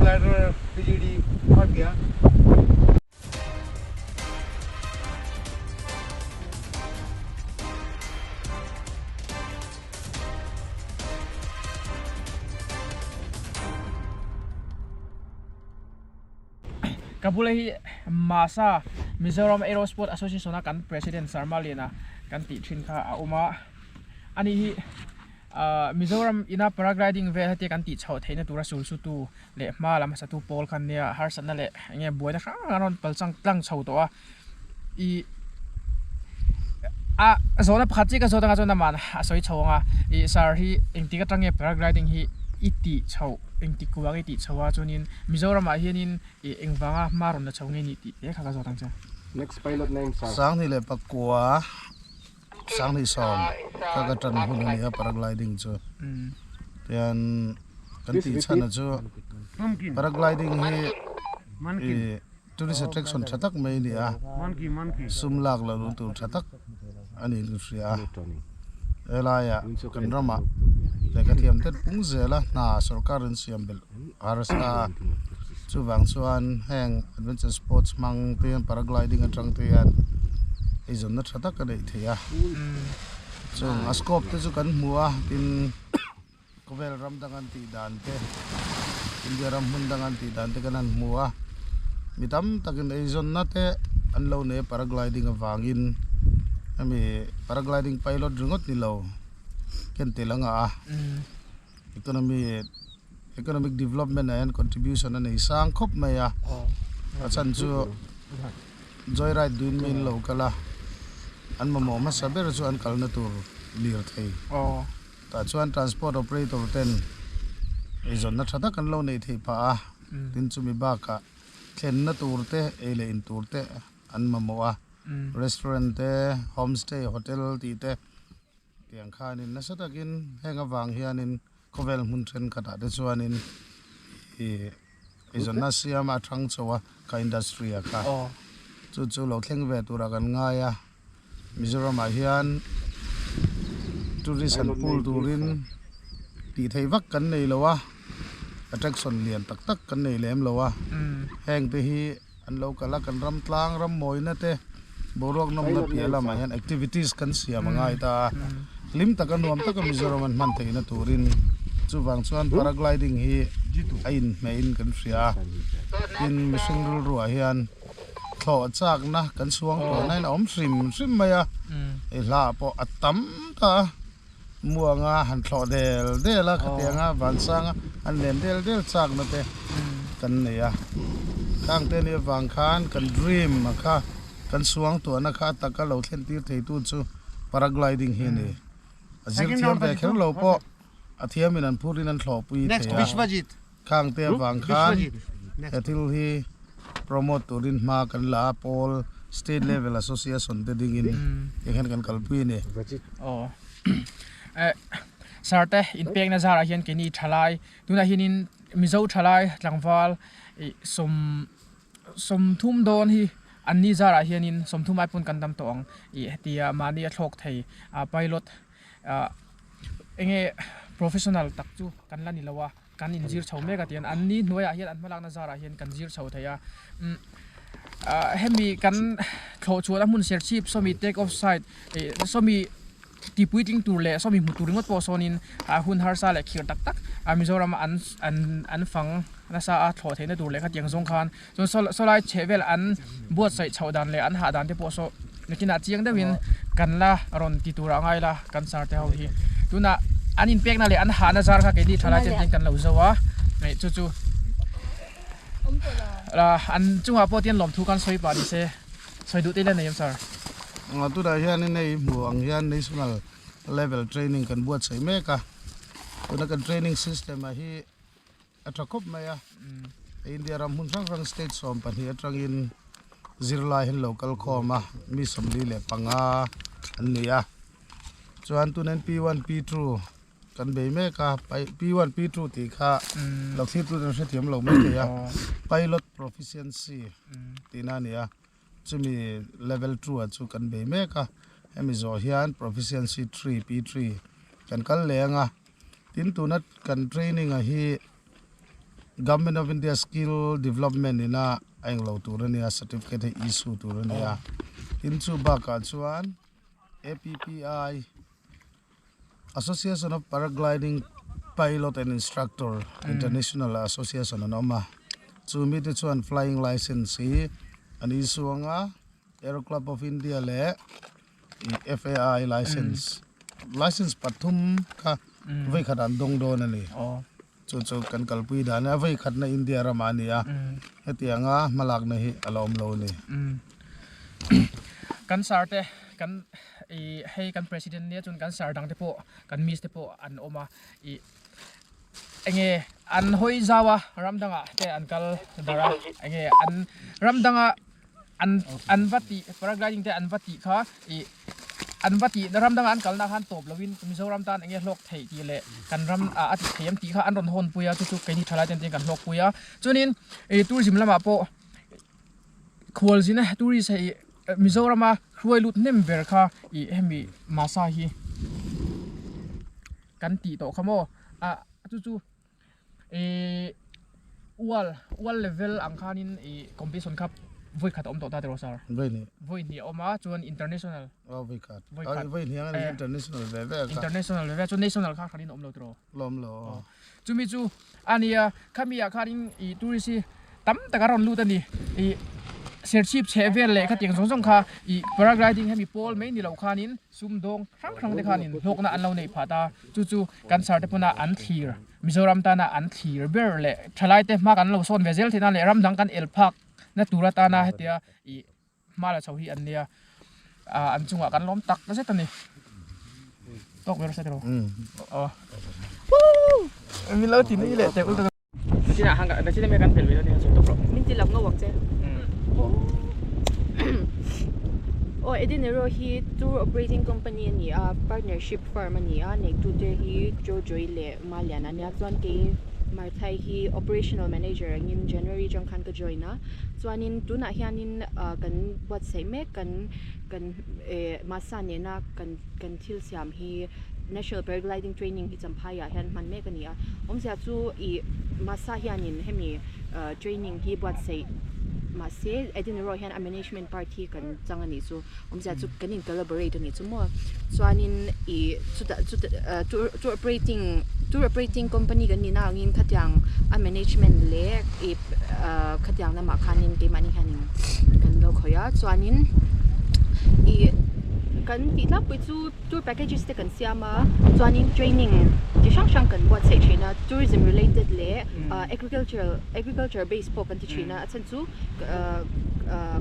Paraglider PGD फट गया। Ka bula hi Masa Mizoram Aerosport Association a kan President Sarma Liana kan tih thin kha a awm a, ani hi ahh Mizoram ina paragliding vel heti kan tih chhoh theihna tura sul su tu leh hma lam hmasa tu pawl kha nia harsatna leh eng nge buaina hrang hrang an rawn pal chang tlang chho tawh a ih a zawhna pakhat chiah ka zawt anga chuan amah a sawi chho ang a ih sir hi engtik atang nge paragliding hi i tih chhoh engtik kuang i tih chho a chuanin Mizoram ah hianin ih engvanga hma rawn la chho nge ni tih te kha ka zawt ang che. Next pilot name sir. Sanghnih leh pakua Sanghnih sawm ka ka tan hun a ni a paragliding chu tian kan tih chhan a chu paragliding hi ih tourist attraction tha tak mai a ni a sum lak loh luh tur tha tak a niin ka hria a helaiah kan ramah lehkha thiam te pung zel a hna sorkar in siam belh harsa a chuvang chuan heng adventure sports hmang te hian paragliding atang te hian eizawnna tha tak a neih theih a chung a scope te chu kan hmu a tin khawvel ram dang an tih dan te India ram hmun dang an tih dan te kan han hmu a mi tam takin eizawnna te an lo nei a paragliding avangin hemi paragliding pilot ringawt ni lo ken tel a ngah a. Economy economic development ah hian contribution a nei sang khawp mai a a chhan chu joy ride duhin mi an lo kal a an mamawh hmasa ber chu an kalna tur lirthei tah chuan transport operator ten eizawnna tha tak an lo neih theih phah a tin chumi bakah thlenna tur te ei leh in tur te an mamawh a restaurant te homestay hotel tih te. Tiang khanin nasa takin heng avang hianin khawvel hmun thenkhatah te chuanin ih eizawnna siama a thang chho a ka industry ah kha chu chu lo thleng ve turah kan ngai a Mizoramah hian tourist han pul turin tih theih vak kan nei lo a attraction lian tak tak kan nei lem lo a heng te hi. An lo kal a, kan ram tlang ram mawina te boruak nawmna piah lamah hian activities kan siam a ngai ta a, hlim taka nuam taka Mizoram an hman theihna turin chuvang chuan paragliding hi a inhmeihin kan hria a, tin mihring rilruah hian thlawh chakna kan suang tawh nain a awm hrim hrim mai a, hei hla pawh a tam ta a, muanga han thlawh del del a khatianga vansanga han len del del chakna te kan nei a khang te nih avang khan kan dream a kha kan suang tuahna kha a taka lo thlen tir thei tu chu paragliding hi a ni a zir thiam ve kher lo pawh a thiamin an phurin an thlawhpui thei a khang te avang khan he thil hi promote turin hma kan la a pawl state level association te dingin tiang hian kan kalpui a ni. Aw eh sir te inpekna zarah hian keini thalai tunah hianin Mizo thalai tlangval ih sawm sawmthum dawn hi anni zarah hianin sawmthum ai pawn kan dam tawh ang ih hetia mahni a thlawk thei ah pilot ah enge professional tak chu kan la ni lo a. Kan inzir chho mek a tihian an ni hnuaiah hian an hmalakna zarah hian kan zir chho thei a umm ah hemi kan thlawh chhuahna hmun serchhip sawmi take off site ih sawmi ti puitling tur leh sawmi hmu tur ringawt pawh sawnin ah hun harsa leh khirh tak tak ah Mizoram an an an fang nasa a thlawh theihna tur leh khatiang zawng khan chuan saw sawlai chheh vel an buatsaih chhoh dan leh an hah dan te pawh saw nakinah chiang deuhin kan la rawn ti tur ah ngai la kan sar te ho hi tunah an inpekna leh an hahna zar kha keini thalai chen ten kan lo zo a hei chu chu an chungah pawh tian lawmthu kan sawi pah ni se sawi duh te ila nei em sir? Tunah hianin hei hmuh ang hian national level training kan buatsaih mek a tuna kan training system ah hi A tha khawp mai a, India ram hmun hrang hrang state 12 atangin zirlai hi an lo kal khawm a, mi 45 an ni a. Chuan tunin P1 P2 kan bei mek a, P1 P2 tih kha lo thlir tute an hrethiam lo mai thei a, Pilot Proficiency tihna a ni a, chumi level 2 ah chu kan bei mek a, hemi zawh hian Proficiency 3 P3 kan kal leh ang a. Tin tuna kan training a hi Government of India Skill Development ina a englo tur a nia certificate hi issue tur a nia tin chu bakah chuan APPI Association of Paragliding Pilot and Instructor International Association an awm a chu mite chuan flying license hi an issue anga Aero Club of India leh FAI license license pathum kha vei khat an dawng dawn a ni. Chu chu kan kalpui dan a vei khatna India ramah a ni a hetianga hmalakna hi a la awm lo a ni. Kan sir te kan ih hei kan president nia chuan kan sir dang te pawh kan miss te pawh an awm a ih enge an hawi zau a ram dangah te an kal darh a enge an ram danga an an va tih paragliding te an va tih kha ih an va tih ram danga an kalna khan tawp lovin Mizoram tan enge hlawk theih tih leh kan ram ah a tih theih em tih kha an rawn hawn pui a chu chu keini thalai ten ten kan hlawk pui a chuanin ih tourism lamah pawh khualzina tourist hei Mizorama hruai lut hnem ber kha ih hemi masa hi kan tih tawh kha maw ah chu chu. Ihh world world level ang khanin ih competition kha vawi khat a awm tawh ta tiraw sir? Vawi hnih. Vawi hnih a awm a chuan international. Aw vawi khat. Vawi khat. Vawi hnih ang international ve ve kha. International ve ve chuan national kha khanin a awm lo tiraw? La awm lo aw. Chumi chu a nia khami ah khanin ih tourist hi tam tak a rawn lut a ni. Ih serchhip chheh vel leh khatiang zawng zawng kha ih paragliding hemi pawl mai ni lo khanin sum dawng hrang hrang te khanin hlawkna an lo neih phah ta. Chu chu kan sir te pawna an thlir Mizoram tana an thlir ber leh thalai te hma kan lo sawn ve zel theih nan leh ram dang kan el phak na tur atana hetia ih hma la chho hi an nia ah an chungah kan lawm tak zet a ni. Tawk ber sa tiraw? Aw. Min lo ti nui leh teh ul ta. Nachina hang nachina me kan pel ve ni chu tok ro. Min ti lak ngawk che. Aw Edinero hi tour operating company a ni a partnership firm a ni a neitute hi Jojoy leh Malian a nia chuan kei Marthai hi operational manager angin January atang khan ka join a chuanin tunah hianin ah kan buatsaih mek kan kan eh Masa nena kan kan thil siam hi National Paragliding Training hi Champhai ah hian hman mek a ni a awmzia chu ih Masa hianin hemi ah training hi buatsaih mahse Edinburgh hian a management part hi kan chang a nih chu awmzia chu kan in collaborate a nih chu maw chuanin ih chutah chutah ah tour tour operating tour operating company kan nihna angin khatiang a management leh ih ah khatiang lamah khanin keimahni hianin kan lo khawih a chuanin ih kan tih tlangpui chu Tour packages te kan siam a, chuanin training chi hrang hrang kan buatsaih thin a, tourism related leh agricultural agriculture base pawh kan ti thin a, a chhan chu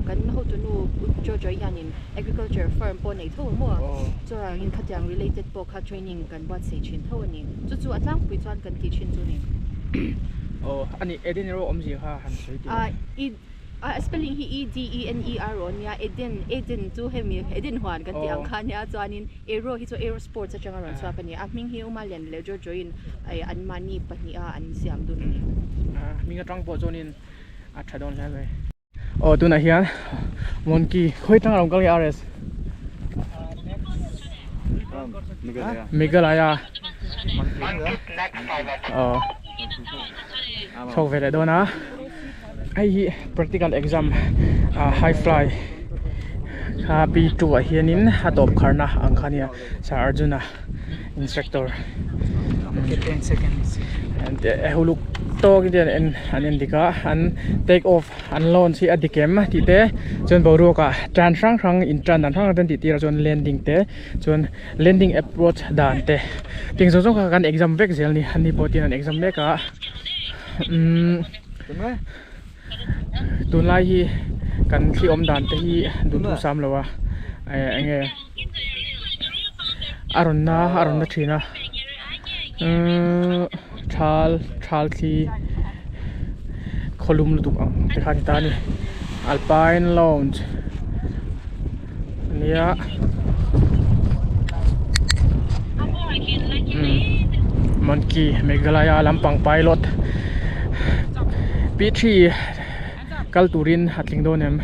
kan hotunu Jojo hianin agriculture firm pawh a nei tho ang maw, chuangin khatiang related pawh kha training kan buatsaih thin tho a ni, chu chu a tlangpui chuan kan tih thin chu a ni. Aw a ni, Eden erawh awmzia kha han sawi teh. A spelling hi E D E N E R O ania, Eden, Eden chu hemi Eden huan kan tih ang kha ania, chuanin Aero hi chu Aero Sports atanga rawn chhuak a ni. A hming hi Uma Lian leh Jojo in an mahni pahniha an siam dun a ni. A hming atang pawh chuanin a tha dawn hle mai. Aw tunah hian Monkey khawi tanga rawn kal nge RS? Meghalaya. Aw chhuak ve leh dawn a. Hei hi practical exam ah high fly kha P two ah hianin a tawp kharna ang kha ania Sir Arjuna instructor huluk tawk in an an en dik a an take off an launch hi a dik em tih te chuan boruak ah tan hrang hrang in tan dan hrang hrang te an tih tir a chuan landing te chuan landing approach dan te ting zawng zawng kha kan exam vek zel a ni ani pawh tin an exam mek a umm tunlai hi kan thli awm dan te hi duhthu sam lo a eh eng nge a rawn na a rawn na thin a umm thal thal thli khawlum lutuk ang te kha a ni ta a ni alpine lounge ania monkey meghalaya lampang pilot p three kal turin a tling dawn em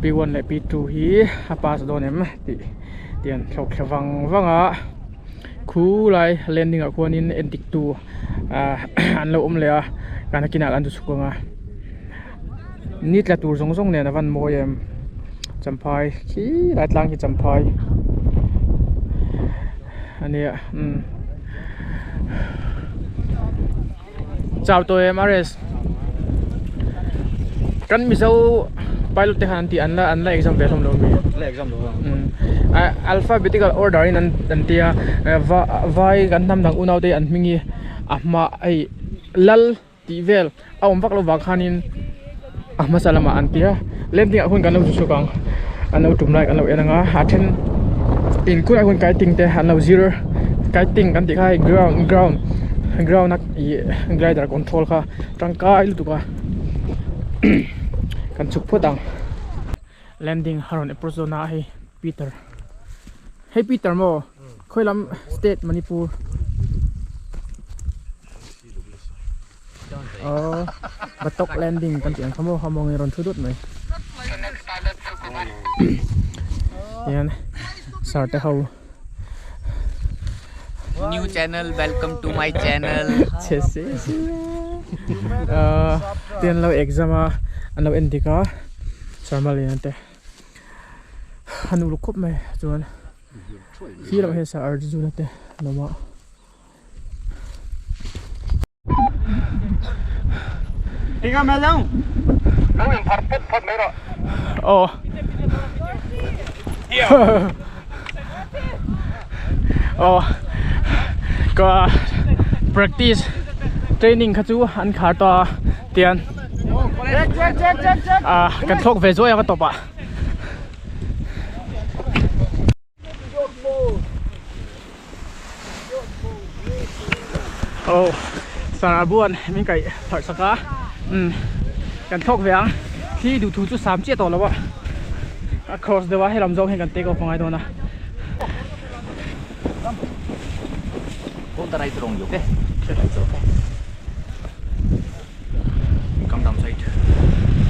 p one leh p two hi a pass dawn em tih tian thlawk thla vang vang a khulai landing ah khuanin en dik tu ah an lo awm leh a. Kan kinah kan chu chhuk anga ni tla tur zawng zawng nen a van mawi em champhai khi lai tlang hi champhai a nia umm chau tawh em RS kan mizo pilot te khan an tih an la an la exam ve hlawm lo ami la exam lo umm alphabetical order in an tia vai kan hnam dang unau te an hming hi a hma hei lal tih vel a awm vak lo vang khanin a hmasa lamah an ti a landing ah hun kan lo zu chhuk ang an lo tum lai kan lo en ang a a then in kulai hun kiting te an lo zir kiting kan tih kha hei ground ground ground a ih glider control kha tangkai lutuk a kan chhuk phawt ang landing a rawn approach dawn a hei Peter hei Peter maw khawi lam state Manipur Aww Batok landing kan tih ang kha maw ha mawngin a rawn thu dut mai hian sir te ho New channel welcome to my channel che se se te an lo exam a an lo en dik a sir Maliana te an uluk khawp mai chuan khi lamah hian sir Arjuna te an awm a. Aw aw ka practice training kha chu an khar tawh a tian ah kan thlawk ve zuai ang a tawp ah. Aw sar buan min kaih pharh sak a umm kan thlawk ve ang thli duh thu chu sam chiah tawh lo a a cross deuh a helam zawng hian kan take off a ngai dawn a. Go the right wrong okay okay come down side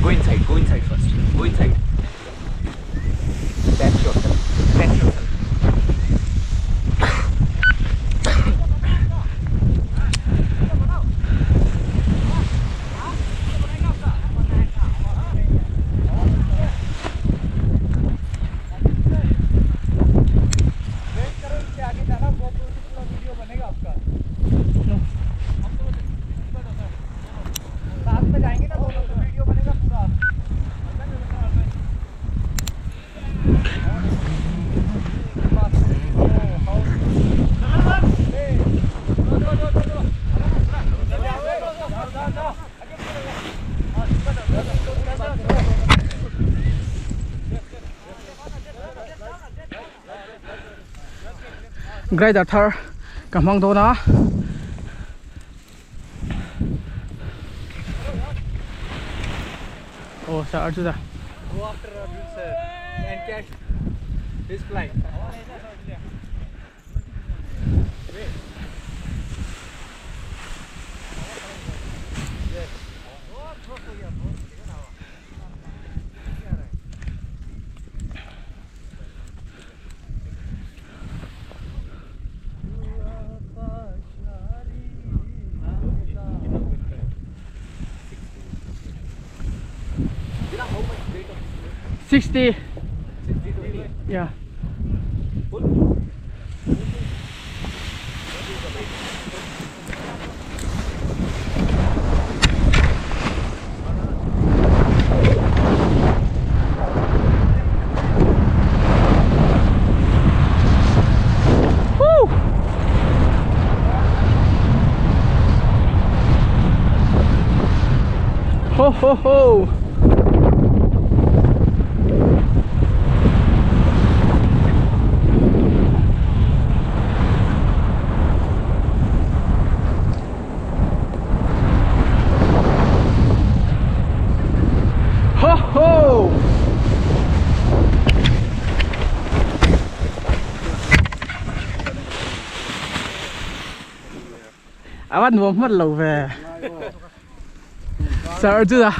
go inside go inside first go inside Catch yourself. Catch yourself. Glider thar ka hmang dawn a. Oh, sir Arjun da. Go after Arjun sir and catch his flight. 60. Yeah. Woo! Ho ho ho! Ho ho! A va nuam hmat lo ve. Sir chu da.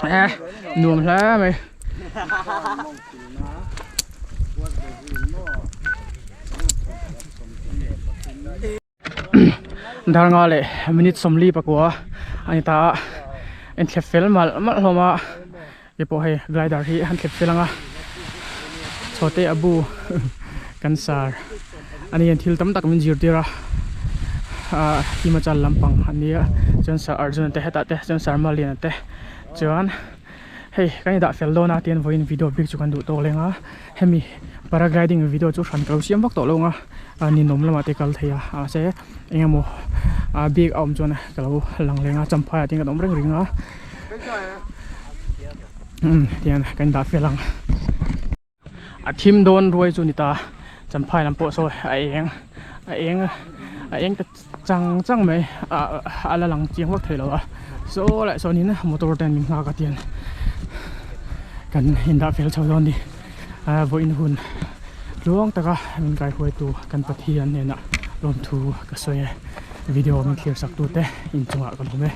Eh nuam hle mai. Darnga leh minute 40 a ni ta a inthlep fel malh malh hlawm a hei pawh hei glider hi an thlep fel ang a chhawte a bu kan sar a ni thil tam tak min zirtir a ah himachal lampang a nia chuan sir Arjun te hetah te chuan sir Malian te chuan hei kan indah fel dawn a tihian vawiin video bik chu kan duh tawk leng a hemi paragliding video chu hran ka lo siam vak tawh lo ang a ninawm lamah te kal thei a mahse eng emaw ah bik a awm chuan ka lo lang leng a champhai ah te hian kan awm reng reng a umm tihian kan indah fel ang a thim dawn ruai chu a ni ta champhai lam pawh saw a eng a eng a eng ta chang chang mai ah a la lang chiang vak thei lo a saw leh sawnin motor ten min nghak a tiang kan indah fel chho dawn a ni ah vawiin hun tluang taka min kaihruaitu kan Pathian hnenah lawmthu ka sawi e video min thlir sak tute inchungah ka lawm e.